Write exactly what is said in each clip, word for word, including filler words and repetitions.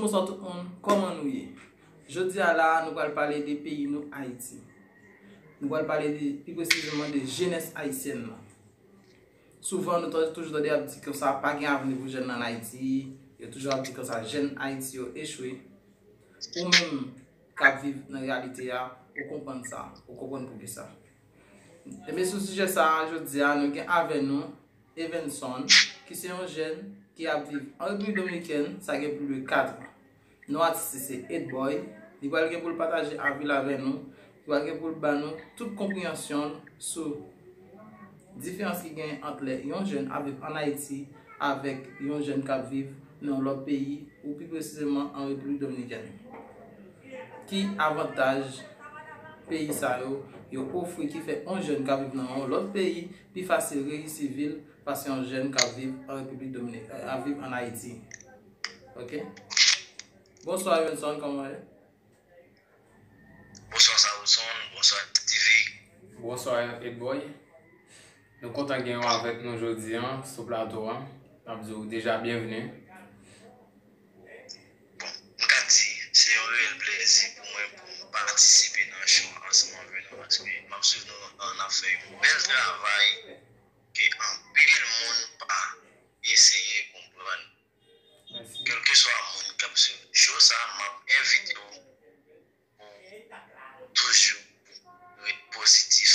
Bonswa tout moun, kòman nou ye? Jodi a la, nou pral pale de peyi nou, Ayiti. Nou pral pale de, pi presizeman, de jenès ayisyèn nan. Souvan, nou tande, toujou tande y ap di konsa, pa gen avni pou jèn nan Ayiti. Yo toujou ap di konsa, jèn Ayiti yo echwe. Ou menm k ap viv nan reyalite a, ou konprann sa, ou konprann poukisa. Ebyen, sou sijè sa a, jodi a, nou gen avè nou Evenson, ki se yon jèn ki ap viv an Repiblik Dominikèn, sa gen plis de kat an. Non atis li se Edboy. Li pral gen pou l pataje avi l avè nou. Li pral gen pou l ba nou tout konpreyansyon l sou diferans ki gen ant lè yon jèn ap viv ann Ayiti avèk yon jèn k ap viv nan yon lòt peyi, ou pi presizeman an Repiblik Dominikèn. Ki avantaj peyi sa yo, yo ofri ki fè yon jèn k ap viv nan yon lòt peyi pi fasil reyisi vi l pase yon jèn k ap viv an Repiblik Dominik-, ap viv ann Ayiti? Ok? Bonswa, Evenson, kòman w ye? Bonswa, Sawoson. Bonswa, T V. Bonswa, Edboy. Nou kontan gen w avèk nou jodi a sou plato a. N ap di w deja byenvni. Bon, m ka di, se yon reyèl plèzi pou mwen pou m patisipe nan show ansanm avè nou, paske m ap swiv nou, n ap fè yon bèl travay ke anpil moun pa eseye konprann. Mèsi. Kèlkeswa moun k ap swiv show sa, m ap envite w pou toujou ret pozitif,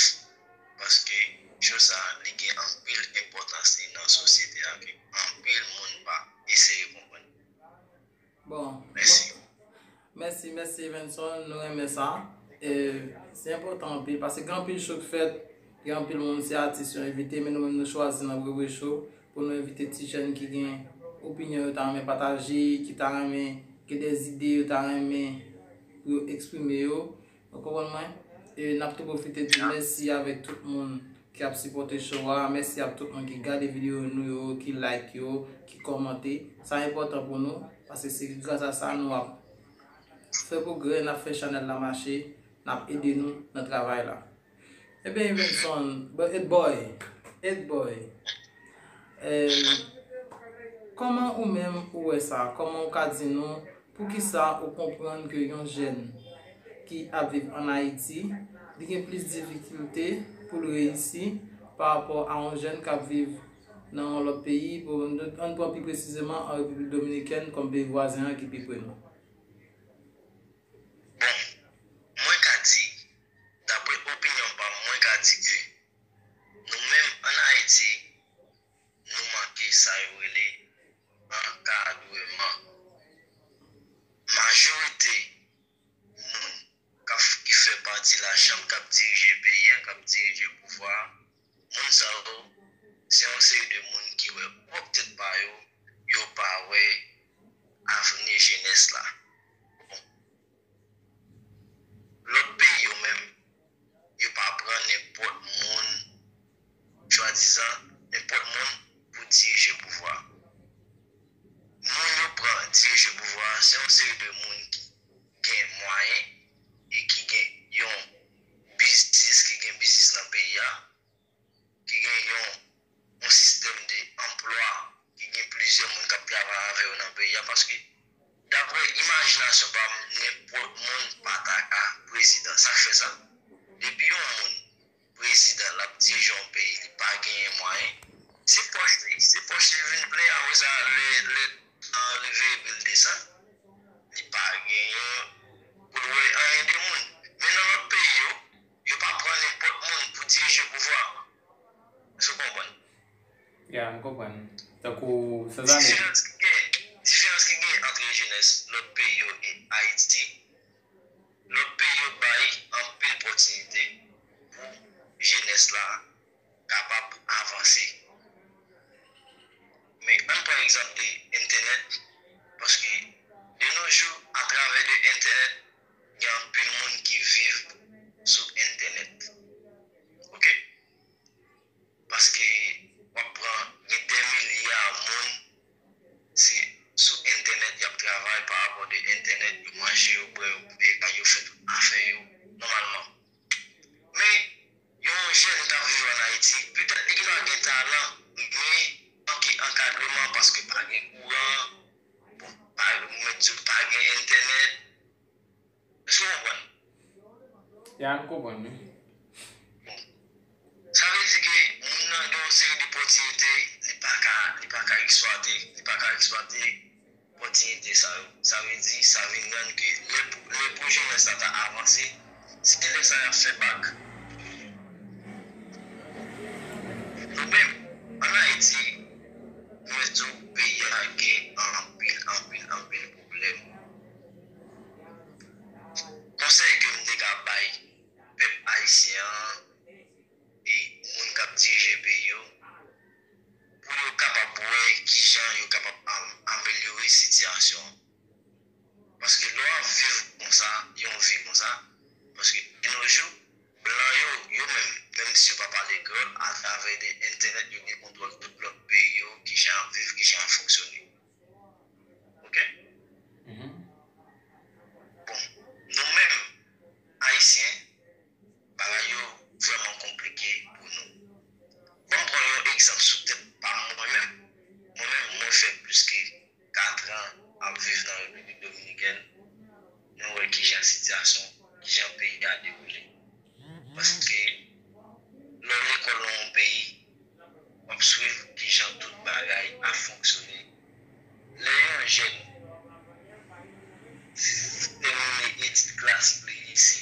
paske show sa, li gen anpil enpòtans li nan sosyete a ke anpil moun pa eseye konprann. Bon, mèsi. Mèsi, mèsi, Evenson, nou renmen sa. E, se enpòtan anpil, paske gen anpil show k fèt, gen anpil moun, se atis yo envite, men nou menm nou chwazi nan Bwebwe Show pou nou envite ti jèn ki gen opinyon yo ta renmen pataje, ki ta renmen, gen de zide yo ta renmen pou yo eksprime yo. Ou konprann mwen? E n ap tou pwofite di mèsi avèk tout moun ki ap sipòte show a. Mèsi ak tout moun ki gade videyo nou yo, ki like yo, ki kòmante. Sa enpòtan pou nou, paske se gras a sa nou ap fè pwogrè, n ap fè chanèl la mache, n ap ede nou nan travay la. Ebyen, Evenson, Edboy, Edboy, eh, kòman ou menm ou wè sa? Kòman ou ka di nou poukisa ou konprann ke yon jèn ki ap viv ann Ayiti, li gen plis difikilte pou l reyisi pa rapò a yon jèn k ap viv nan yon lòt peyi, pou ann pran pi presizeman an Repiblik Dominikèn kòm peyi vwazen an ki pi pre nou? Bon, mwen ka di, dapre opinyon pa m, mwen ka di ke nou menm ann Ayiti, nou manke sa yo rele ankadreman. Majorite moun k ap, ki fè pati lachanm k ap dirije peyi a, k ap dirije pouvwa a, moun sa yo, se yon seri de moun ki wè pwòp tèt pa yo, yo pa wè avni jenès la. Bon. Lòt peyi yo menm, yo pa pran nenpòt moun, swadizan nenpòt moun pou dirije pouvwa a. Moun yo pran dirije pouvwa a, se yon seri de moun ki gen mwayen e ki gen yon biznis, ki gen biznis nan peyi a, ki gen yon, yon sistèm de anplwa, ki gen plizyè moun k ap travay avè yo nan peyi a, paske, dapre imajinasyon pa m, nenpòt moun pa ta ka prezidan. Sa k fè sa? Depi yon moun prezidan, l ap dirije yon peyi, li pa genyen mwayen, se pòch li, se pòch li vin plen. Apre sa, lè, lè tan rive epi l desann, li pa genyen pou l wè anyen de moun. Men nan lòt peyi yo, yo pa pran nenpòt moun pou dirije pouvwa. Èske w konprann? Ya, m konprann. Tankou, sanzave. Diferans ki gen, diferans ki gen ant jenès lòt peyi yo e Ayiti, lòt peyi yo bay anpil opòtinite pou jenès la kapab avanse. Men ann pran egzanp de entènèt, paske de nos jours, atravè de entènèt, gen anpil moun ki viv sou entènèt. Ok? Paske w ap pran, gen dè milya moun, se sou entènèt y ap travay, pa rapò de entènèt, yo manje, yo bwè, yo peye kay, yo fè tout afè yo nòmalman. Men, yon jèn k ap viv ann Ayiti, petèt li gentan gen talan, men manke ankadreman paske pa gen kouran, bon, pa, mwen mèt di w, pa Ya, m konprann wi. Sa vle di ke moun nan gen yon seri de pòtinite, li pa ka, li pa ka eksplwate, li pa ka eksplwate pòtinite sa yo. Sa vle di, sa vin rann ke lè, lè pou jenès la ta avanse, se lè sa y ap fè bak. Nou menm, ann Ayiti, nou mèt di w peyi a gen anpil, anpil, anpil pwoblèm. Konsèy ke m te ka bay pèp ayisyen an e moun k ap dirije peyi yo, pou yo kapab wè kijan yo kapab am- amelyore sitiyasyon an. Paske lè w ap viv konsa, yon vi konsa, paske de nos jours, blan yo, yo menm, menm si yo pa pale kreyòl, atravè de entènèt, yo gen kontwòl tout lòt peyi yo, kijan y ap viv, kijan y ap fonksyone. Oke? Bon, nou menm, Ayisyen, bagay yo vrèman konplike pou nou. Ban m pran yon egzanp sou tèt pa m mwen menm. Mwen menm, mwen fè plis ke kat an ap viv nan Repiblik Dominikèn. Nou wè kijan sitiyasyon, kijan peyi a dewoule. Paske lè w lekòl nan yon peyi, w ap swiv kijan tout bagay ap fonksyone. Lè yon jèn tèmine etid klasik li isi,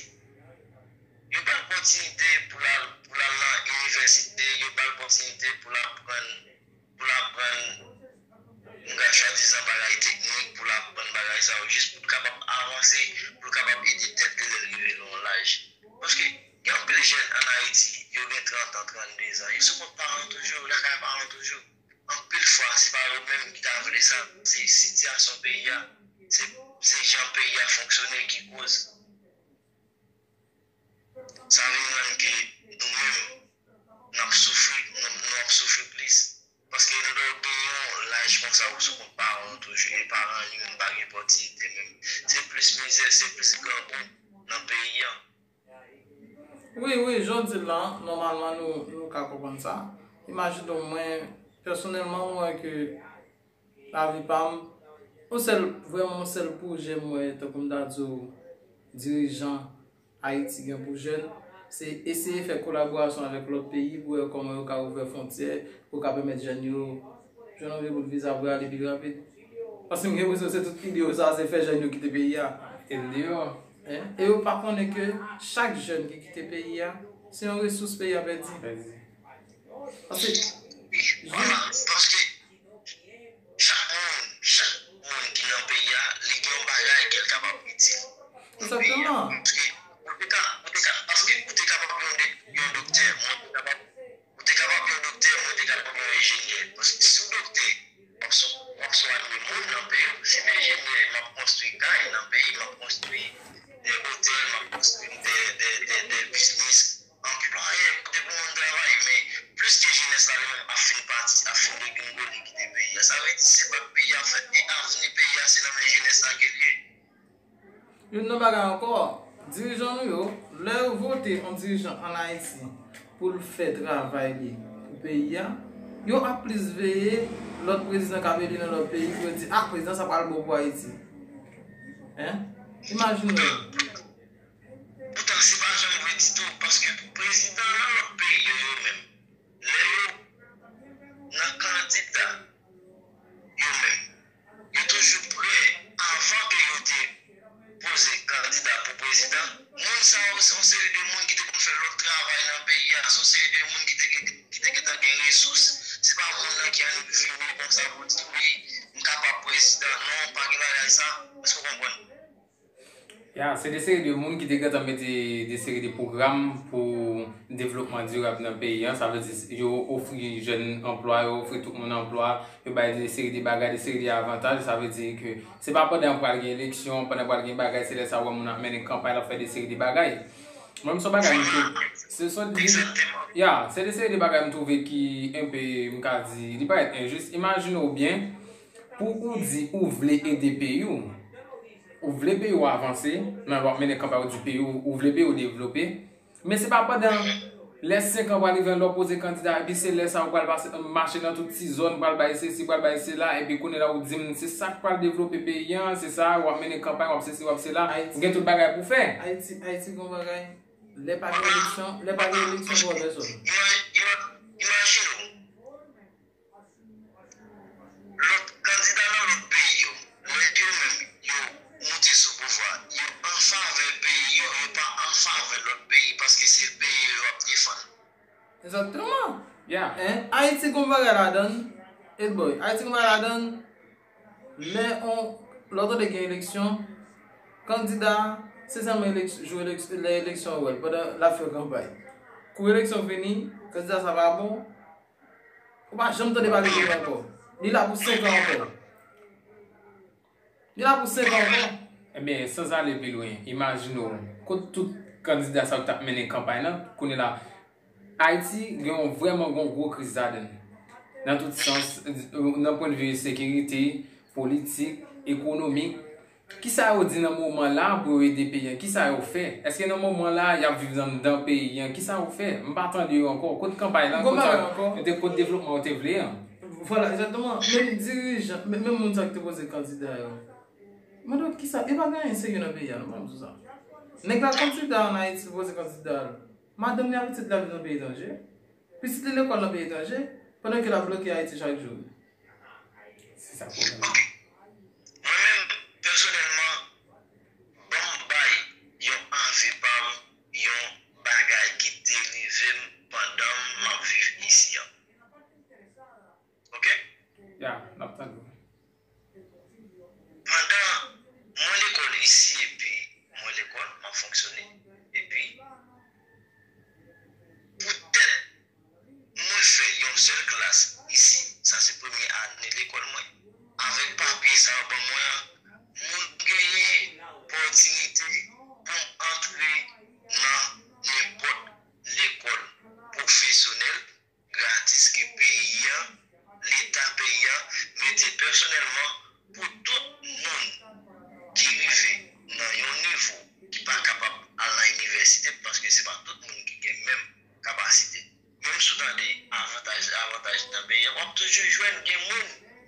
yo ba l pòtinite pou l al pou l al nan inivèsite, yo ba l pòtinite pou l aprann pou l aprann mga swadizan bagay teknik, pou l aprann bagay sa yo, jis pou l kapab avanse, pou l kapab ede tèt li lè l rive nan yon laj. Paske gen anpil jèn ann Ayiti, yo gen trant an, trannde zan, yo sou kont paran yo toujou, yo lakay paran yo toujou. Anpil fwa, se pa yo menm ki ta vle sa, se sitiyasyon peyi a, se se jan peyi a fonksyone ki koz. Sa vin rann ke nou menm, n ap soufri, nou, nou ap soufri plis. Paske lè w gen yon laj konsa ou sou kont paran w toujou, e paran li menm pa gen pòtinite menm. Se plis mizè, se plis grangou nan peyi a. Wi, wi, jan w di l la, nòmalman nou, nou ka konprann sa. Imajine w, mwen, pèsonèlman, mwen wè ke lavi pa m, yon sèl, vrèman yon sèl pwojè m wè, tankou m ta di w, dirijan Ayiti gen pou jèn, se eseye fè kolaborasyon avèk lòt peyi pou wè kòman yo ka ouvè fwontyè, pou ka pèmèt jèn yo jwenn yon vye bout viza pou yo ale pi rapid. Paske m gen enpresyon se tout ide yo sa, se fè jèn yo kite peyi a. Mete l deyò. Hein? E yo pa konnen ke chak jèn ki kite peyi a, se yon resous peyi a pèdi. Pèdi. Paske, Vwala, paske chak moun, chak moun ki nan peyi a, li gen yon bagay ke l kapab itil nan peyi a. Egzakteman. Paske ou te ka, ou te ka, paske ou te kapab yon, de- yon doktè, mwen te kapab, ou te kapab yon doktè, mwen te kapab yon enjenyè. Paske si w doktè, w ap so- w ap swanye moun nan peyi w. Si m enjenyè, m ap konstwi kay nan peyi, m ap konstwi de otèl, m ap konstwi de, de, de, de biznis. Anplwaye, kote pou moun travay, men plis ke jenès la li menm ap fin pati, ap fin degringole kite peyi a. Sa vle di se bak peyi a fèt, e avni peyi a se nan men jenès la ke l ye. Youn nan bagay ankò, dirijan nou yo, lè yo vote yon dirijan ann Ayiti pou l fè travay li pou peyi a, yo ap plis veye lòt prezidan k ap eli nan lòt peyi pou yo di, ah, prezidan sa pral bon pou Ayiti. Hein? Imajine w. Poutan se pa janm vre ditou, paske pou prezidan nan lòt peyi yo, yo menm, lè yo nan kandida, yo menm, yo toujou prè, avan ke yo te poze kandida pou prezidan, moun sa yo se yon seri de moun ki te konn fè lòt travay nan peyi a, se yon seri de moun ki te gen, ki te gentan gen resous. Se pa moun nan ki annik vini konsa pou di wi, m kapab prezidan. Non, pa gen bagay sa. Èske w konprann? Ya, se de seri de moun ki te gentan mete de seri de pwogram pou devlopman dirab nan peyi a. Sa vle di yo ofri jèn anplwa, yo ofri tout moun anplwa, yo bay de seri de bagay, de seri de avantaj. Sa vle di ke se pa pandan pral gen eleksyon, pandan pral gen bagay, se lè sa w wè moun ap mennen kanpay, l ap fè de seri de bagay. Mwen, m se yon bagay m twouve, se, se, ya, se de seri de bagay m twouve ki enpe, m ka di, li parèt enjis. Imajine w byen, pou ou di ou vle ede peyi w, ou vle peyi w avanse, nan lè w ap mennen kanpay ou di peyi w, ou vle peyi w devlope, men se pa pandan lè senk an pral rive an lè w poze kandida, epi se lè sa ou pral pase, mache nan tout ti zòn, pral bay sesi, pral bay sela, epi kounye la ou di m se sa k pral devlope peyi an, se sa, w ap mennen kanpay, w ap sesi, w ap sela, ou gen tout bagay pou fè. Ayiti, Ayiti gen yon bagay. Lè pa gen eleksyon, lè pa gen eleksyon, pwoblèm sou. Imaj- ima- Imajine w, lòt kandida nan lòt peyi yo, lè yo menm yo moute sou pouvwa, yo an favè peyi yo, yo pa an favè lòt peyi, paske se peyi yo yo ap defann. Egzakteman. Yeah. Hein? Ayiti gon bagay ladan l. Edboy, Ayiti gon bagay ladan l. Lè on lè w tande gen eleksyon, kandida se sèlman eleks- jou eleks- lè eleksyon an wè l pandan l ap fè kanpay. Kou eleksyon fini, kandida sa pa bon, ou pa janm tande pale de li ankò. Li la pou senk an ankò. Li la pou senk an ankò. Ebyen, sanzale pi lwen, imajine w kot tout kandida sa yo t ap mennen kanpay lan, kounye la, Ayiti gen yon vrèman gen yon gwo kriz ladan l. Nan tout sans, nan pwennvi sekirite, politik, ekonomik. Kisa yo di nan moman la pou yo ede peyi an? Kisa yo fè? Èske nan moman la y ap viv anndan peyi an? Kisa yo fè? M pa tande yo ankò. Kot kanpay lan? Gon bagay ankò. Yo te kot devlopman yo te vle an? Vwala, egzakteman. Menm dirijan, menm moun sa ki te poze kandida yo. Mande w kisa, yo pa gen anyen serye nan peyi a, non, pa sou sa. Nèg la kandida ann Ayiti, li poze kandida l. Madanm li ak pitit li ap viv nan peyi etranje. Pitit li lekòl nan peyi etranje, pandan ke l ap bloke Ayiti chak jou. Se sa pwoblèm. Ok. Mwen menm, pèsonèlman, ban m bay yon avi pa m, yon bagay ki te rive m pandan m ap viv isi an. Ok? Ya, n ap tande w. Pandan mwen lekòl isi, epi mwen lekòl, m ap fonksyone, epi poutèt mwen fè yon sèl klas isi, sa se premye ane lekòl mwen, avèk papye sa yo ban mwen an, mwen genyen opòtinite pou m antre nan nenpòt lekòl pwofesyonèl gratis ke peyi an, Leta peyi an, mete pèsonèlman pou tout moun ki rive nan yon nivo ki pa kapab al nan inivèsite, paske se pa tout moun ki gen menm kapasite. Menm si w tande avantaj, avantaj nan peyi an, w ap toujou jwenn gen moun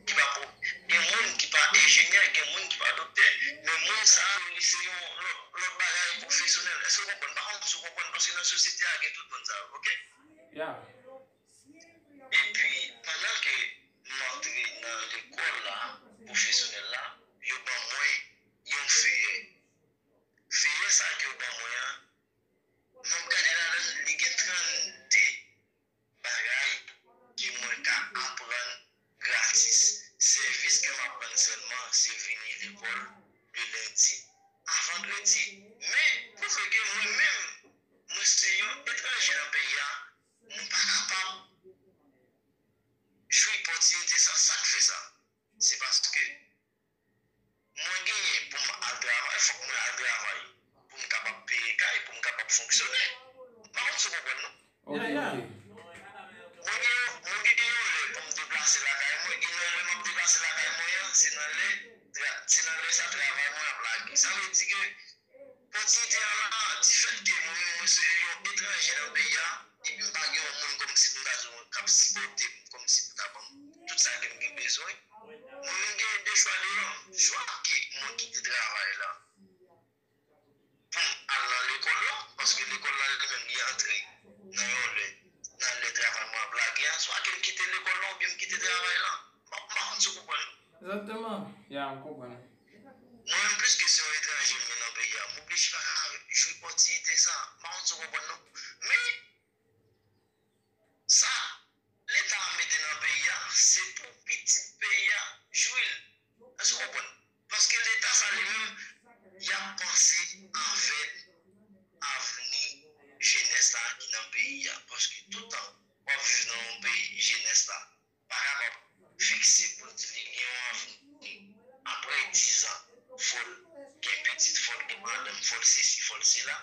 ki pa pwo- gen moun ki pa enjenyè, gen moun ki pa doktè, men moun sa a, li se yon lòt, lòt bagay pwofesyonèl. Èske w konprann? M pa konn si w konprann, paske nan sosyete a, gen tout moun sa yo, ok? Ya. Epi, pandan ke m antre nan lekòl la, pwofesyonèl la, yo ban mwen yon feyè. Feyè sa ke yo ban mwen an, m ap gade ladan l, li gen trannde bagay ke mwen ka aprann gratis. Sèvis ke m ap rann sèlman, se vini lekòl de lendi a vandredi. Men, pwouve ke mwen menm, mwen se yon etranje nan peyi a, mwen pa kapab jwi opòtinite sa. Sa k fè sa? Se paske mwen genyen pou m al travay, fòk mwen al travay pou m kapab peye kay, pou m kapab fonksyone. M pa konn si w konprann, non. Ok, ok. Mwen gen, mwen gen yon lè pou m deplase lakay mwen, e nan lè m ap deplase lakay mwen an, se nan lè, tra- se nan lè sa travay mwen ap lage. Sa vle di ke opòtinite an la, difèt ke mwen menm mwen se yon etranje nan peyi a, epi m pa gen yon moun kòmsi pou m ta di w k ap sipòte m, kòmsi pou ta ban m tout sa ke m gen bezwen, mwen menm gen de chwa devan m. Chwa ke mwen kite travay la pou m al nan lekòl la, paske lekòl la li menm li antre nan yon lè, nan lè travay mwen ap lage a, swa ke m kite lekòl la oubyen m kite travay la. M pa, m pa konn si w konprann. Egzakteman. Ya, m konprann. Mwen menm, pliske se yon etranje m ye nan peyi a, m oblije pa ka jwi opòtinite sa. M pa konn si w konprann, non. Men, sa Leta a mete nan peyi a, se pou pitit peyi a jwi l. Èske w konprann? Paske Leta sa li menm, y ap panse avèk avni jenès la ki nan peyi a. Paske toutan w ap viv nan yon peyi, jenès la pa kapab fikse pou l di li gen yon avni. Apre dizan, fò l gen pitit, fò l gen madanm, fò l sesi, fò l sela.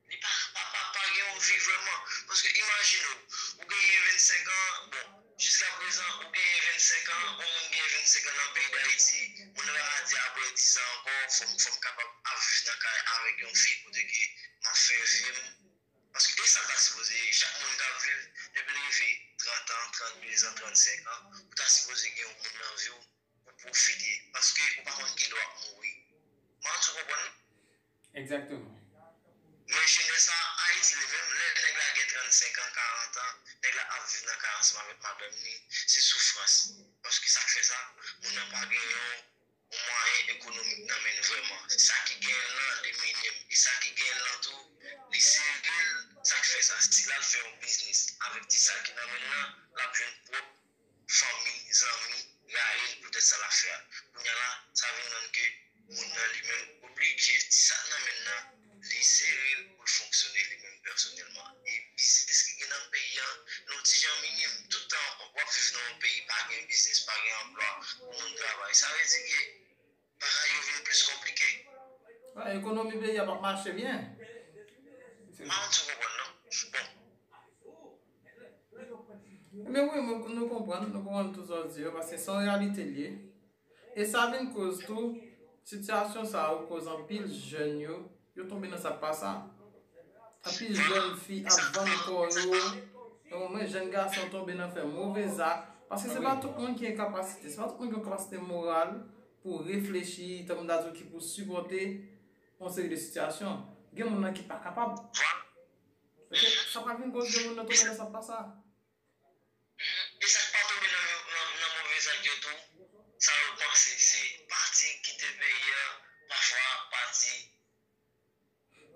Li pa, pa, pa, pa gen yon vi vrèman. Paske imajine w, ou genyen vennsenk an, bon, jiska prezan, ou genyen vennsenk an, yon moun genyen vennsenk an nan peyi Dayiti, moun nan pa ka di apre dizan ankò, fò m, fò m kapab ap viv nan kay avèk yon fi kote ke m ap fè vi m. Paske e sa l ta sipoze ye. Chak moun k ap viv, depi l rive trant an, trannde zan, trannsenk an, ou ta sipoze gen yon moun nan vi w pou pwofite. Paske ou pa konn kilè w ap mouri. M pa konn si w konprann. Egzakteman. Men jenès sa, Ayiti li menm, lè nèg la gen trannsenk an, karant an, nèg la ap viv nan kay ansanm avèk madanm li, se soufrans. Paske sa k fè sa, moun nan pa gen yon yon mwayen ekonomik nan men l vrèman. Sa ki genyen l lan, li minim. E sa ki genyen l lan tou, li sere l. Sa k fè sa, si l al fè yon biznis avèk ti sa ki nan men l lan, l ap jwenn pwòp fanmi, zanmi, rayi l poutèt sa l ap fè a. Kounye a la, sa vin rann ke moun nan li menm oblije, ti sa k nan men l lan, li sere l pou l fonksyone li menm pèsonèlman. E biznis ki gen nan peyi a, nan yon ti jan minim. Tout tan w ap viv nan yon peyi, pa gen biznis, pa gen anplwa pou moun travay. Sa vle di ke bagay yo vin plis konplike. Ekonomi peyi a p ap mache byen. M pa konn si w konprann, non. Bon. Men wi, nou konprann, nou konprann tout sa w di yo, paske se yon reyalite l ye. E sa vin koz tou, sitiyasyon sa yo koz anpil jèn yo, yo tonbe nan sa k pa sa. Anpil jèn fi ap vann kò yo, nan moman jèn gason tonbe nan fè move zak, paske se pa tout moun ki gen kapasite, se pa tout moun ki gen kapasite moral pou reflechi, tankou m ta di w, ki pou sipòte yon seri de sitiyasyon. Gen moun nan ki pa kapab. Sa pa vin koz gen moun nan tonbe nan sa k pa sa. E sa k pa tonbe nan, nan, nan move zak yo tou, sa yo panse, se pati kite peyi a, pafwa pati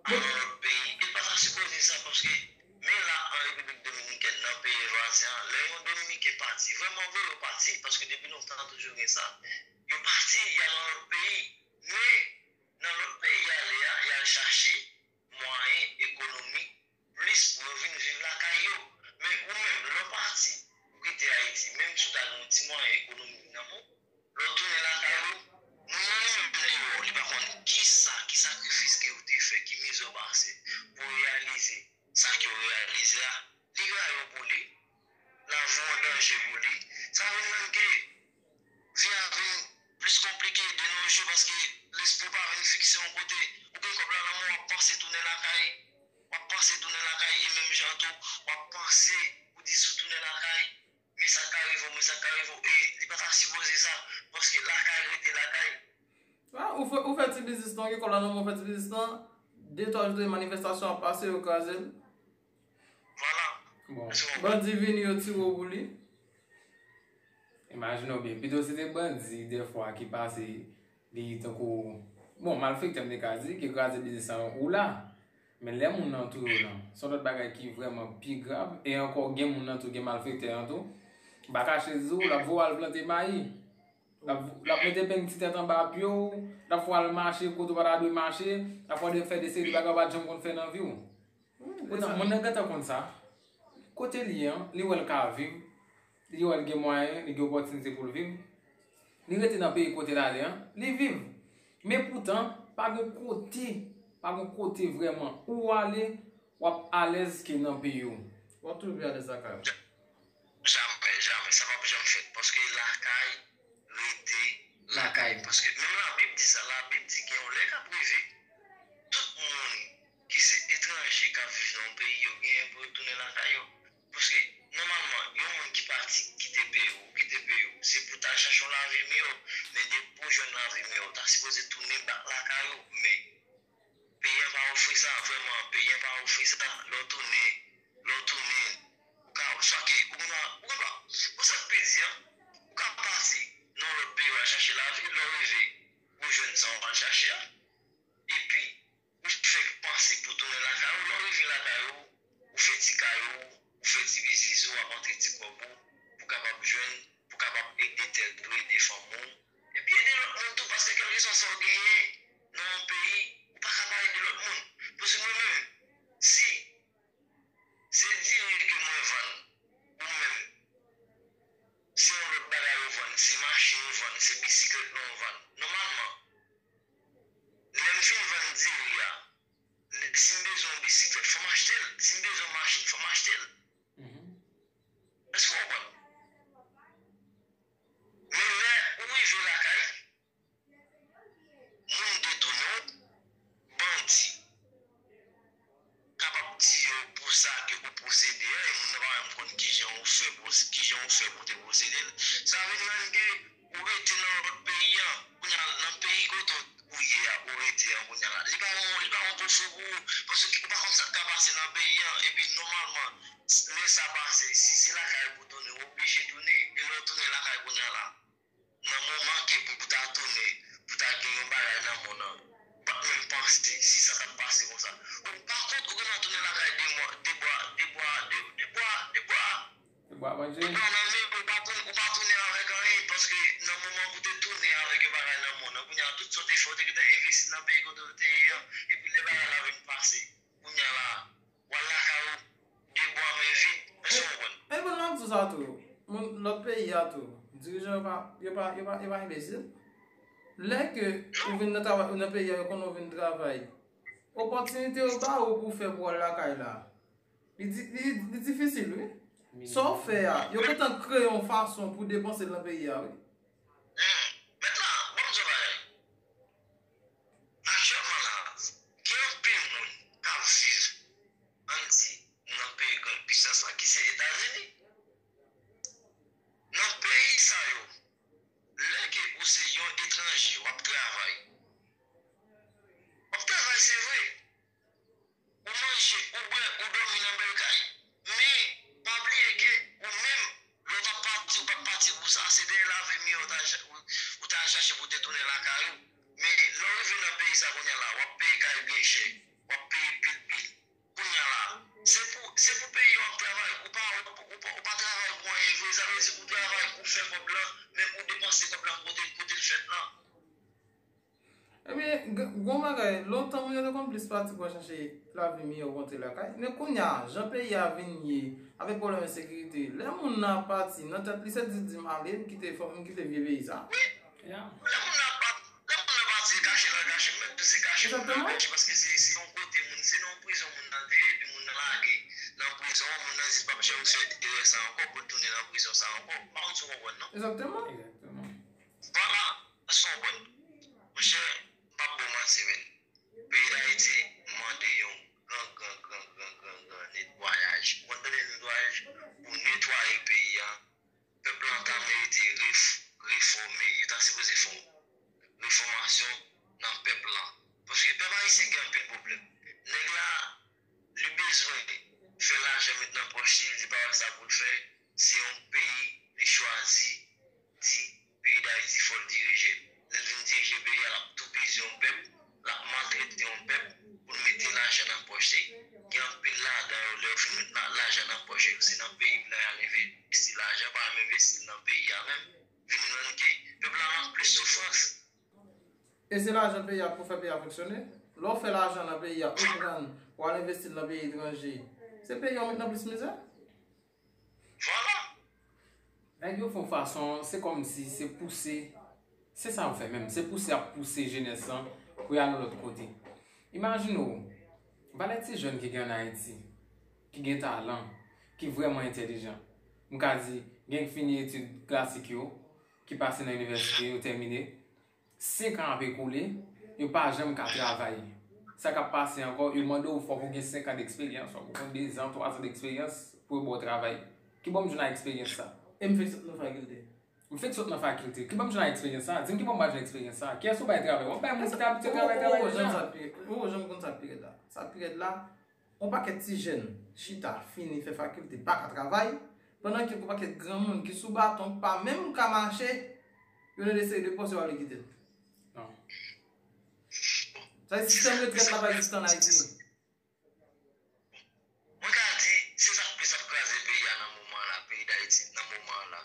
al nan lòt peyi. E pa ta sipoze sa, paske men la an Repiblik Dominikèn, nan peyi vwazen an, lè yon Dominiken pati, vrèman vre, yo pati, paske depi lontan toujou gen sa. Yo pati, y al nan lòt peyi. Men, nan lòt peyi y ale a, y al chache mwayen ekonomik plis pou yo vin viv lakay yo. Men ou menm, lè w pati, ou kite Ayiti, menm si w ta gen yon ti mwayen ekonomik nan men w, lè w tounen lakay ou, moun nan li menm li wè w, li pa konn kisa, ki sakrifis ke ou te fè, ki mizè w pase pou w reyalize sa ke w reyalize a, li rayi w pou li, lavi w an danje pou li. Sa vin rann ke vi a vin plis konplike de nos jours paske lespri w pa vin fikse yon kote. Ou gen kòb la nan men w, w ap panse tounen lakay. W ap panse tounen lakay e menm jan tou, w ap panse pou di si w tounen lakay, men sa ka rive w, men sa ka rive w. E li pa ta sipoze sa, paske lakay rete lakay. Ou fè, ou fè ti biznis lan, gen kòb la nan men w, ou fè ti biznis lan, de twa jou de manifestasyon ap pase, yo kraze l. Vwala. Bon. Bandi vini, yo tire w pou li. Imajine w byen, pito se te bandi dèfwa ki pase li tankou, bon, malfektè m te ka di, ki kraze biznis lan ou la. Men lè moun nan touye w lan, se yon lòt bagay ki vrèman pi grav. E ankò, gen moun nan tou, gen malfektè an tou. M pa kache di w, l ap voye w al plante mayi. L ap, l ap mete peng ti tèt anba pye w, l ap fè w al mache kote w pa ta dwe mache, l ap fè w fè de seri de bagay w pa t janm konn fè nan vi w. Poutan, moun nan gentan konn sa. Kote l ye an, li wè l ka viv, li wè l gen mwayen, li gen opòtinite pou l viv. Li rete nan peyi kote l ale an, li viv. Men poutan, pa gen kote, pa gen kote vrèman ou ale, w ap alèz ke nan peyi w. W ap toujou pi alèz lakay ou. Jamè, jamè. Sa p ap janm fèt. Paske lakay rete lakay. Paske menm Labib di sa. Labib di gen yon lè k ap rive, tout moun ki se etranje k ap viv nan yon peyi, yo genyen pou yo tounen lakay yo. Paske, nòmalman, yon moun ki pati kite peyi w, ou kite peyi w, se pou w ta chache yon lavi miyò. Men depi w jwenn lavi miyò, w ta sipoze tounen bak lakay ou. Men, peyi an pa ofri sa, vrèman, peyi an pa ofri sa. Lè w tounen, lè w tounen, ou ka, swa ke, ou gen dwa, ou gen dwa, ou sa k pi di an, ou ka pati nan yon lòt peyi w al chache lavi, lè w rive, ou jwenn sa w al chache a. Epi, ou fèk panse pou tounen lakay ou, lè w rive lakay ou, ou fè ti kay ou, ou fè ti biznis ou, w ap antre ti kòb ou, pou kapab jwenn, pou kapab ede tèt ou, ede fanmi w, epi ede lòt moun tou, paske kèlkeswa sa w genyen nan yon peyi, ou pa ka pa ede lòt moun. Paske mwen menm, si se diri ke mwen vann, ou menm, se yon lòt bagay ou vann, se machin ou vann, se bisiklèt lan ou vann, nòmalman, lè m fin vann diri a, si m bezwen yon bisiklèt, fò m achte l. Si m bezwen yon machin, fò m achte l. Èske w konprann? Men lè ou rive lakay, moun detounen w, bandi kapab tiye w pou sa ke ou posede a, e moun nan pa menm konn kijan ou fè, kijan ou fè pou te posede l. Sa vin rann ke ou rete nan lòt peyi an, kounye a nan peyi kote ou ye a, ou rete an kounye a la. Li pa yon, li pa yon pwofè pou ou, paske ou pa konn sa k ka pase nan peyi an, epi nòmalman, lè sa pase, si se lakay pou tounen, ou oblije tounen, e lè w tounen lakay kounye a la, nan moman ke pou ta tounen, pou ta gen yon bagay nan mòn nan, ou pa t menm panse si sa t ap pase konsa. Ou pa kont ou gentan tounen lakay de mwa, de bwa, de bwa, de, de bwa, de bwa. Ou pa manje. Ou pa nan men, ou pa tounen, ou pa tounen avèk anyen, paske nan moman pou te tounen avèk yon bagay nan mòn nan, kounye a tout sa w te fè, ou te gentan envesti nan peyi kote w te ye an, epi lè bagay la vin pase, kounye a la, w al lakay ou, de bwa men vid, èske w konprann? E bon, m ap di w sa tou, moun lòt peyi a tou, dirijan yo pa, yo pa, yo pa, yo pa enbesil. Lè ke ou vin nan travay, ou nan peyi a, yo konnen ou vin travay. Opòtinite yo ba ou pou w fè pou w al lakay la. Li di, li, li difisil, wi. Sa w fè a, yo gentan kreye yon fason pou depanse l nan peyi a, wi. Hmm. Mentnan, ban m di w bagay. Aktyèlman la, gen anpil moun k ap viv, ann di, nan peyi grann pisans la ki se Etazini. Nan peyi sa yo, lè ke ou se yon etranje, w ap travay. W ap travay, se vre. Ou manje, ou bwè, ou dòmi nan bèl kay. Men, pa bliye ke ou menm, lè w t ap pati, ou pa t pati pou sa. Se dèyè lavi miyò w t al cha-, ou, ou t al chache pou w te tounen lakay ou. Men, lè w rive nan peyi sa kounye a la, w ap peye kay byen chè, w ap peye pil bil. Kounye a la, se pou, se pou peyi w ap travay, ou pa, ou, ou, ou pa travay pou anyen vre. Sa vle di ou travay, ou fè kòb lan, men ou depanse kòb lan kote, kote l fèt lan. Ebyen, g-, gon bagay, lontan moun yo te konn plis pati pou al chache lavi miyò pou antre lakay. Men kounye a, jan peyi a vin ye, avèk pwoblèm ensekirite, lè moun nan ap pati, nan tèt li se di, di m ale, m kite fò, m kite vye peyi sa. Wi. Lè moun nan ap pati, lè moun nan pati, se kache l al kache, m mèt di se kache moun nan al kache, paske se, se yon kote moun, se nan yon prizon moun nan te ye, epi moun nan lage nan prizon an, moun nan di l p ap janm fè erè sa ankò, pou l tounen nan prizon sa ankò. M pa konn si w konprann, non? Egzakteman. Egzakteman. Vwala, èske w konprann? Monchè, m p ap ba w manti, men. Peyi Dayiti mande yon gran, gran, gran, gran, gran, gran netwayaj. Ou konn tande netwayaj? Pou netwaye peyi a, pèp lan ta merite ref-, refòme. Yo ta sipoze fè yon refòmasyon nan pèp lan. Paske pèp ayisyen gen anpil pwoblèm. Nèg la, li bezwen fè lajan met nan pòch li, li pa wè sa pou l fè. Se yon peyi li chwazi, di peyi Dayiti fò l dirije l. Lè l vin dirije peyi a, l ap toupizi yon pèp, l ap maltrete yon pèp pou l mete lajan nan pòch li. Gen anpil ladan yo, lè yo fin met la-, lajan nan pòch yo, se nan peyi blan y al envesti lajan, pa menm envesti l nan peyi a menm. Vin rann ke pèp la nan plis soufrans. E se lajan peyi a pou fè peyi a fonksyone. Lè w fè lajan nan peyi a, ou pran, ou al envesti l nan peyi etranje, se peyi a w met nan plis mizè. Vwala. Nèg yo fè yon fason, se kòmsi se pouse, se sa yo fè menm, se pouse y ap pouse jenès lan pou y al yon lòt kote. Imajine w, valè ti jèn ki gen ann Ayiti, ki gen talan, ki vrèman entèlijan. M ka di, gen k fini etid klasik yo, ki pase nan inivèsite yo, tèmine, senk an ap ekoule, yo pa janm ka travay. Sa k ap pase ankò, yo mande w fòk ou gen senk an deksperyans, fòk ou gen dezan, twazan deksperyans pou yo ba w travay. Kibò m jwenn a eksperyans sa? E m fèk sot nan fakilte. M fèk sot nan fakilte. Kibò m jwenn a eksperyans sa? Di m kibò m pral jwenn eksperyans sa? Kiyès ou bay travay? W ap bay moun ki te abitye travay, travay deja. Ou wè jan m konn sa k pi rèd la? Sa k pi rèd la, yon pakèt ti jèn chita, fini fè fakilte, pa ka travay, pandan ke gon pakèt granmoun ki sou baton, pa menm ka mache, yo nan de seri de pòs, yo ale kite l. Non. Sa se sistèm retrèt la pa egziste ann Ayiti. Mwen ka di, se sa k plis ap kraze peyi a nan moman an la, peyi Dayiti nan moman an la.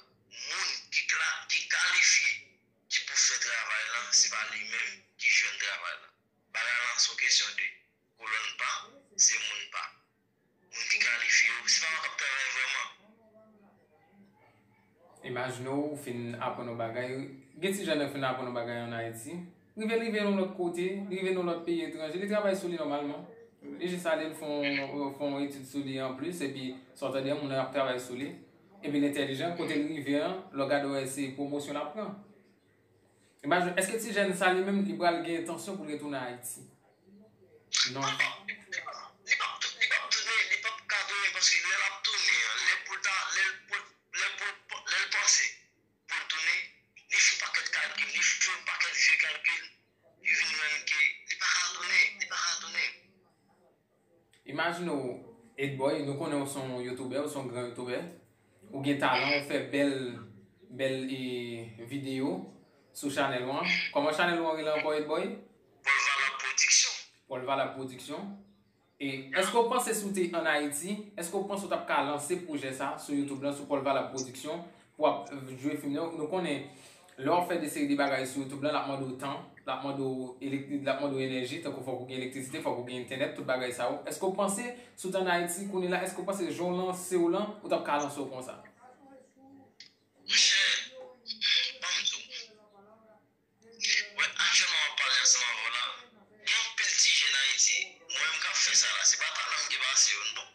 Moun ki kla-, ki kalifye, ki pou fè travay lan, se pa li menm ki jwenn travay lan. Bagay lan se yon kesyon de kolòn pa, se moun pa. Moun ki kalifye yo, se pa yo k ap travay vrèman. Imajine w, ou fin aprann yon bagay, gen ti jèn nan fin aprann yon bagay ann Ayiti, rive l rive nan lòt kote, li rive nan lòt peyi etranje, li travay sou li nòmalman. Li jis ale, l fè yon, fè yon etid sou li anplis, epi sa w tande an, moun nan ap travay sou li. Epi l entèlijan, kote l rive an, lè w gade w wè se pwomosyon l ap pran. Imajine, èske ti jèn sa li menm li pral gen entansyon pou l retounen Ayiti? Non. Li p ap, li p ap tou-, li p ap tounen, li p ap ka tounen paske lè l ap tounen an, lè pou l ta, lè l pou, lè pou, lè l panse pou l tounen, li fin Imajine w, Edboy, nou konnen w se yon youtubè, w se yon gran youtubè. Ou gen talan, ou fè bèl, bèl e, videyo sou chanèl ou an. Kòman chanèl ou an rele ankò, Edboy? Paul Valab Production. Paul Valab Production. E èske w panse si w te ann Ayiti, èske w panse w t ap ka lanse pwojè sa sou YouTube lan, sou Paul Valab Production, pou w ap jwe fim nan? Nou konnen, lè w ap fè de seri de bagay sou YouTube lan, l ap mande w tan, l ap mande w elek- l ap mande w enèji, tankou fòk ou gen elektrisite, fòk ou gen entènèt, tout bagay sa yo. Èske w panse, si w t ann Ayiti kounye la, èske w panse jan w lanse w lan, ou t ap ka lanse w konsa? Monchè, ban m di w. Wè, aktyèlman m ap pale ansanm avè w la, gen anpil ti jèn Ayiti, mwen menm k ap fè sa la, se pa talan m gen pase yo, non.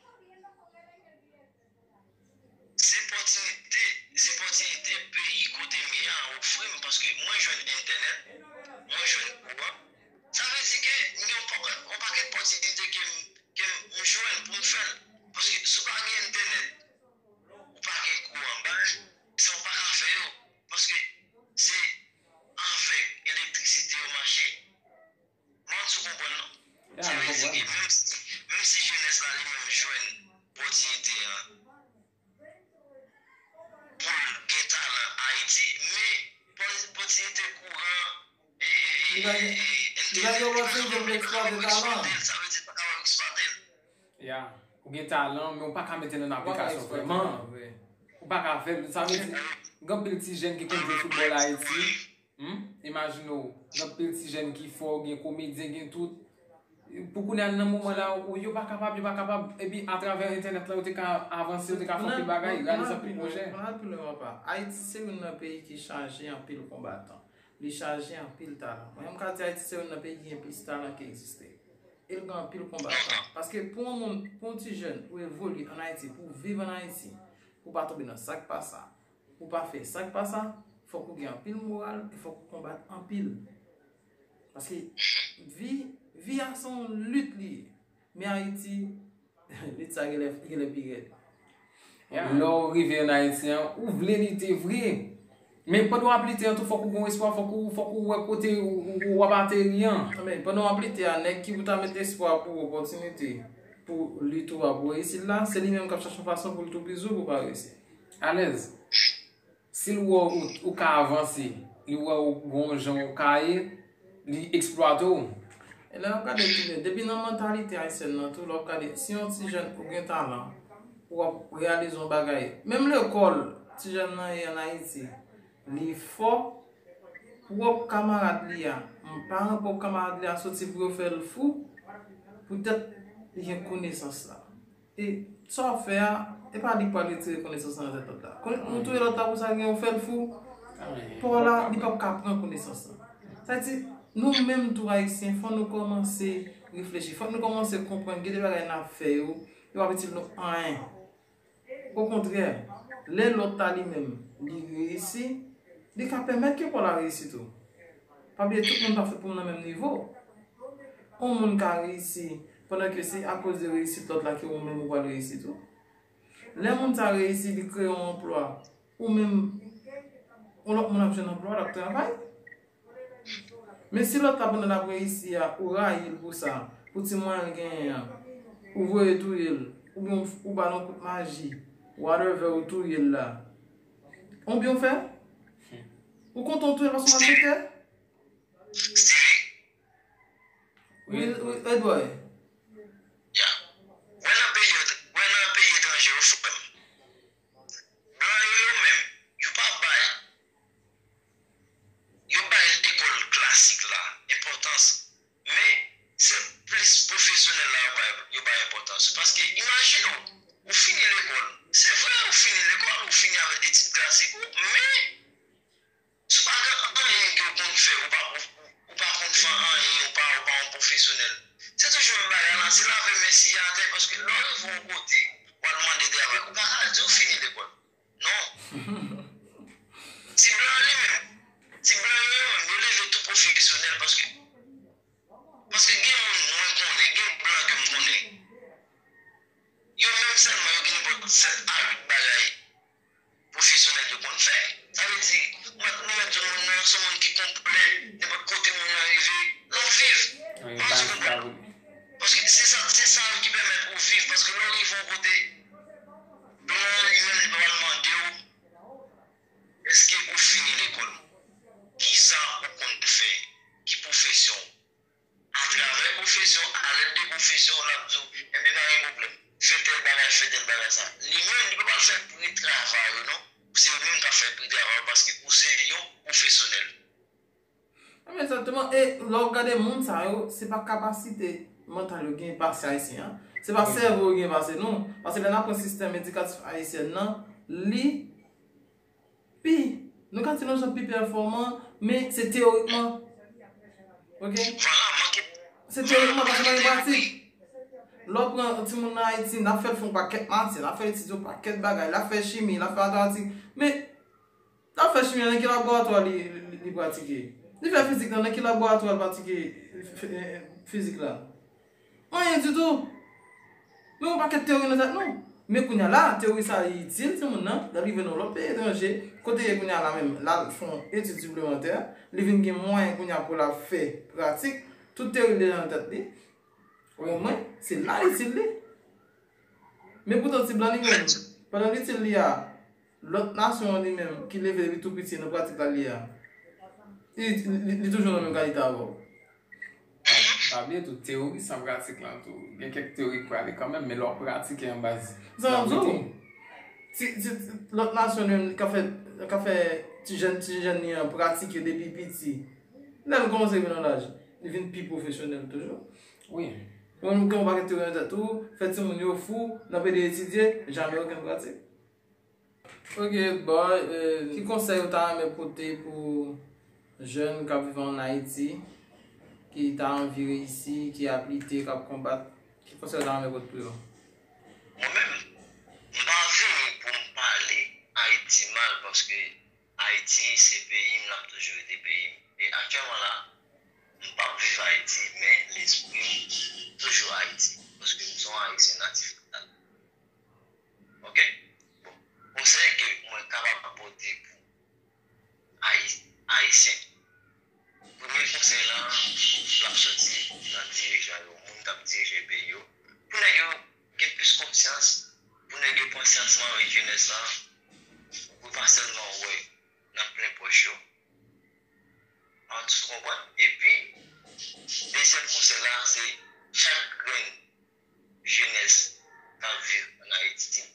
Se pòtinite, se pòtinite peyi kote m ye a ofri m, paske mwen jwenn entènèt, mwen jwenn kouran. Sa vle di ke m gen yon pakèt, yon pakèt pòtinite ke m, ke m jwenn pou m fè l. Paske si w pa gen entènèt, ou pa gen kouran, bagay sa w pa ka fè yo. Paske se avèk elektrisite yo mache. Mwen di w konprann non. Sa vle di ke menm si, menm si jenès la li menm jwenn pòtinite an pou l gen talan Ayiti, men pòtinite kouran, e, e, e, e, entènèt, li pa kapab eksplwate l, sa vle di l pa kapab eksplwate l. Ya, ou gen talan, men ou pa ka mete l an aplikasyon vrèman. Ou pa ka fè l, sa vle di, gen anpil ti jèn ki konn jwe foutbòl Ayiti. Hmm? Imajine w, gen anpil ti jèn ki fò, gen komedyen, gen tout. Pou kounye a, nan moman la, ou, yo pa kapab, yo pa kapab. Epi, atravè entènèt la, yo te ka avanse, yo te ka fè anpil bagay, reyalize anpil pwojè. Mwen al pi lwen, papa. Ayiti se youn nan peyi ki chaje anpil konbatan. Li chaje anpil talan. Mwen menm, m ka di Ayiti se youn nan peyi ki gen plis talan ki egziste. E l gen anpil konbatan. Paske pou yon moun, pou yon ti jèn, pou evolye ann Ayiti, pou viv ann Ayiti, pou pa tonbe nan sa k pa sa, pou pa fè sa k pa sa, fòk ou gen anpil moral e fòk ou konbat anpil. Paske vi, vi a se yon lit li ye. Men Ayiti, lit sa genlè, genlè pi rèd. Lè w rive ann Ayiti an, ou vle lite vre. Men pandan w ap lite an tou, fòk ou gen yon espwa, fòk ou, fòk ou wè kote ou, ou, ou ap ateri an. Men pandan w ap lite a, nèg ki pou ta met espwa pou ou, opòtinite pou lit ou a, pou reyisit la, se li menm k ap chache yon fason pou l toupizi w pou w pa reyisi. Alèz. Si l wè w, ou, ou ka avanse, li wè w gon jan ou ka ye, li eksplwate w. E lè w ap gade tou, depi nan mantalite ayisyèn nan tou, lè w ap gade, si yon ti jèn ou gen talan, ou ap reyalize yon bagay. Menm lekòl, ti jèn nan ye ann Ayiti, li fò, pwòp kamarad li a, paran pwòp kamarad li a soti pou yo fè l fou, poutèt li gen konesans la. E sa w ap fè a, e pa li k pral retire konesans lan nan tèt lòt la. Kon- Ou touye lòt la pou sa, gen ou fè l fou. Paw la, li p ap ka pran konesans lan. Sa di, nou menm tou Ayisyen, fò nou kòmanse reflechi, fò nou kòmanse konprann gen de bagay n ap fè yo, yo p ap itil nou anyen. Okontrè, lè lòt la li menm, li reyisi, li ka pèmèt ke paw la reyisi tou. Pa bliye, tout moun pa fèt pou nan menm nivo. Yon moun ka reyisi pandan ke se akoz de reyisit lòt la ke ou menm ou pral reyisi tou. Lè moun sa reyisi, li kreye yon anplwa, ou menm, yon lòt moun ap jwenn anplwa, l ap travay. Men si lòt la pandan l ap reyisi a, ou rayi l pou sa, pou ti mwayen l genyen an, ou voye touye l, oubyen ou, ou ba l yon kout maji, whatever, ou touye l la. Konbyen w fè? Ou kontan w touye l paske w malfektè? Stevie. Wi, wi, Edboy. Ya. Wè nan peyi, wè nan peyi etranje yo, frè m. Blan yo, yo menm, yo pa bay, yo bay lekòl klasik la enpòtans, men se plis pwofesyonèl la yo bay, yo bay enpòtans. Paske imajine w, ou fini lekòl. Se vre, ou fini lekòl, ou fini avèk etid klasik ou, men si w pa gen anyen ke w konn fè, ou pa, ou, ou pa konn fè anyen, ou pa, ou pa yon pwofesyonèl. Se toujou menm bagay la, se lave men siye atè, paske lè w rive yon kote, w al mande travay, ou pa ka di w fini lekòl. Non. Ti blan li menm, ti blan yo menm, yo leve tou pwofesyonèl, paske, paske gen moun mwen konnen, gen blan ke m konnen. Yo menm sèlman, yo gen nenpòt sèt a uit bagay pwofesyonèl yo konn fè. Sa vle di, ou mèt, ou mèt di moun nan se yon moun ki konplè, nenpòt kote moun nan rive, l ap viv. Ou pa konprann? Paske se sa, se sa ki pèmèt yon kote, plan an li menm li pa pral mande w èske ou fini lekòl. Kisa ou konn fè? Ki pwofesyon w? Atravè pwofesyon, alèd de pwofesyon, l ap di w, enben pa gen pwoblèm. Fè tèl bagay, fè tèl bagay sa. Li menm, li pa pral fè pri travay ou non. Se ou menm k ap fè pri travay ou paske ou se yon pwofesyonèl. Egzakteman. E lè w gade moun sa yo, se pa kapasite mantal yo gen pase Ayisyen an. Se pa sèvo yo gen pase nou. Paske lè n ap pran sistèm edikatif ayisyen nan, li pi, nou ka di yon jan pi pèfòman, men se teyorikman. Oke? Se teyorikman, paske pa gen pratik. Lè w pran yon timoun nan Ayiti, n ap fè l fè yon pakèt matyè, n ap fè l etidye yon pakèt bagay, l ap fè chimi, l ap fè matematik. Men, l ap fè chimi an, nan ki laboratwa li, li, li pratike? Li fè fizik lan, nan ki laboratwa l pratike fizik la? Anyen ditou. Men yon pakèt teyori nan tèt nou. Men kounye a la, teyori sa a itil timoun nan, lè l rive nan lòt peyi etranje, kote l ye kounye a la menm, l al fè yon etid siplemantè, li vin gen mwayen kounye a pou l ap fè pratik, tout teyori l deja nan tèt li. Omwen, se la itil li. Men poutan ti blan li menm, pandan l itil li a, lòt nasyon an li menm ki leve depi tou piti nan pratik la li a, li, li, li toujou nan menm kalite avè w. Pa bliye tou, teyori san pratik lan tou. Gen kèk teyori k prale kanmenm, men lè w pratike an baz. Sa m ap di w. Ti, ti, ti, lòt nasyon li menm, li ka fè, li ka fè ti jèn, ti jèn li an pratike depi piti. Lè l kòmanse vin nan laj, li vin pi pwofesyonèl toujou. Wi. Ou menm gen yon pakèt teyori nan tèt ou, fè timoun yo fou, n ap ede etidye, jamè okenn pratik. Ok, bon, ki konsèy ou ta renmen pote pou jèn k ap viv ann Ayiti, ki ta anvi reyisi, ki ap lite, k ap konbat? Ki konsèy ou ta renmen pote pou yo? Mwen menm, m pa vini pou m pale Ayiti mal paske Ayiti se peyi m, l ap toujou rete peyi m. E aktyèlman la, m p ap viv Ayiti, men lespri m toujou Ayiti paske m se yon Ayisyen natif natal. Ok? Bon, konsèy ke mwen kapab pote pou Ayi, Ayisyen, premye konsèy lan, l ap soti nan dirijan yo, moun k ap dirije peyi yo, pou nèg yo gen plis konsyans, pou nèg yo pran syans lan avèk jenès lan, pou pa sèlman wè nan plen pòch yo. An tou konprann? Epi, dezyèm konsèy la, se chak grenn jenès k ap viv ann Ayiti,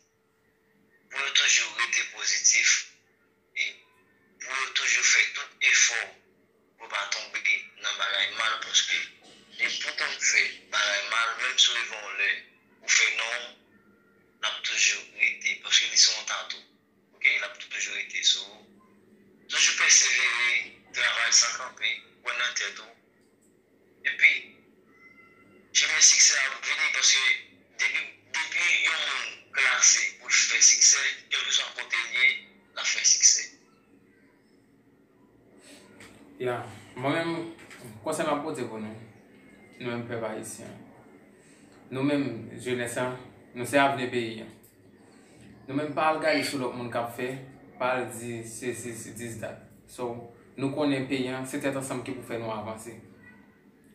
pou yo toujou rete pozitif e pou yo toujou fè tout efò pou yo pa tonbe nan bagay mal, paske nenpòt moun fè bagay mal, menm si w rive yon lè ou fè non w, l ap toujou rete, paske li se yon tatou. Ok, l ap toujou rete sou ou. Toujou pèsevere, travay san kanpe, kwè nan tèt ou. Epi, chemen siksè a ap vini paske depi, depi yon moun klase pou l fè siksè, kèlkeswa kote l ye, l ap fè siksè. Ya, mwen menm, konsèy m ap pote pou nou, nou menm pèp ayisyen, nou menm jenès lan, nou se avni peyi an. Nou menm pa al gade sou lòt moun k ap fè, pa al di sesi, si dis dat. So, nou konnen peyi an, se tèt ansanm ki pou fè nou avanse.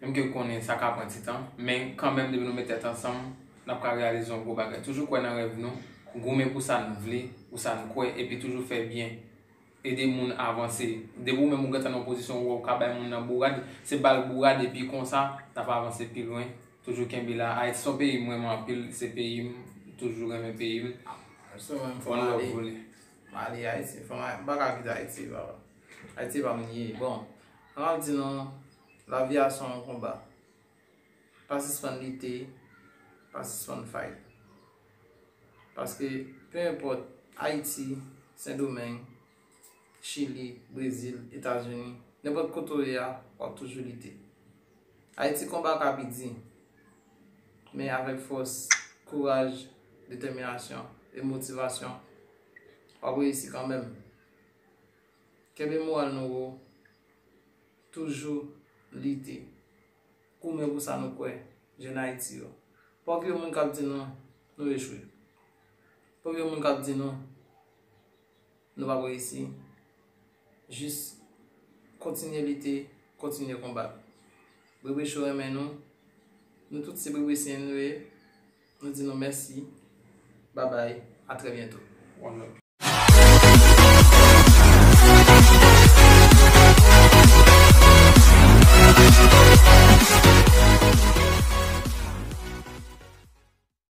Menm ke konnen sa ka pran ti tan, men kanmenm depi nou met tèt ansanm, n ap ka reyalize yon gwo bagay. Toujou kwè nan rèv nou, goumen pou sa n vle, pou sa n kwè, epi toujou fè byen. Ede moun avanse. Depi ou menm ou gentan nan yon pozisyon ou wè ou ka bay moun nan bourad, se ba l bourad epi konsa, n ap avanse pi lwen. Toujou kenbe la. Ayiti se yon peyi m renmen anpil, se peyi m, toujou renmen peyi m. One love pou li. M ale Ayiti, fò m pa ka kite Ayiti, papa. Ayiti pa m li ye. Bon, an ap di nou, lavi a se yon konba. Pa sispann lite, pa sispann fight. Paske, pe enpòt, Ayiti, Sendomeng, Chili, Brezil, Etazini, nenpòt kote w ye a, w ap toujou lite. Ayiti konba ka pi di, men avèk fòs, kouraj, detèminasyon e motivasyon, w ap reyisi kanmenm. Kenbe moral nou wo, toujou lite. Goumen pou sa nou kwè, jèn Ayiti yo. Pa okipe moun k ap di nou, nou echwe. Pa okipe moun k ap di nou, nou p ap reyisi. Jis kontinye lite, kontinye konbat. Bebe Show renmen nou. Nou tout se Bebe Syen nou ye. Nou di nou mèsi. Bye bye, à très bientôt. One love.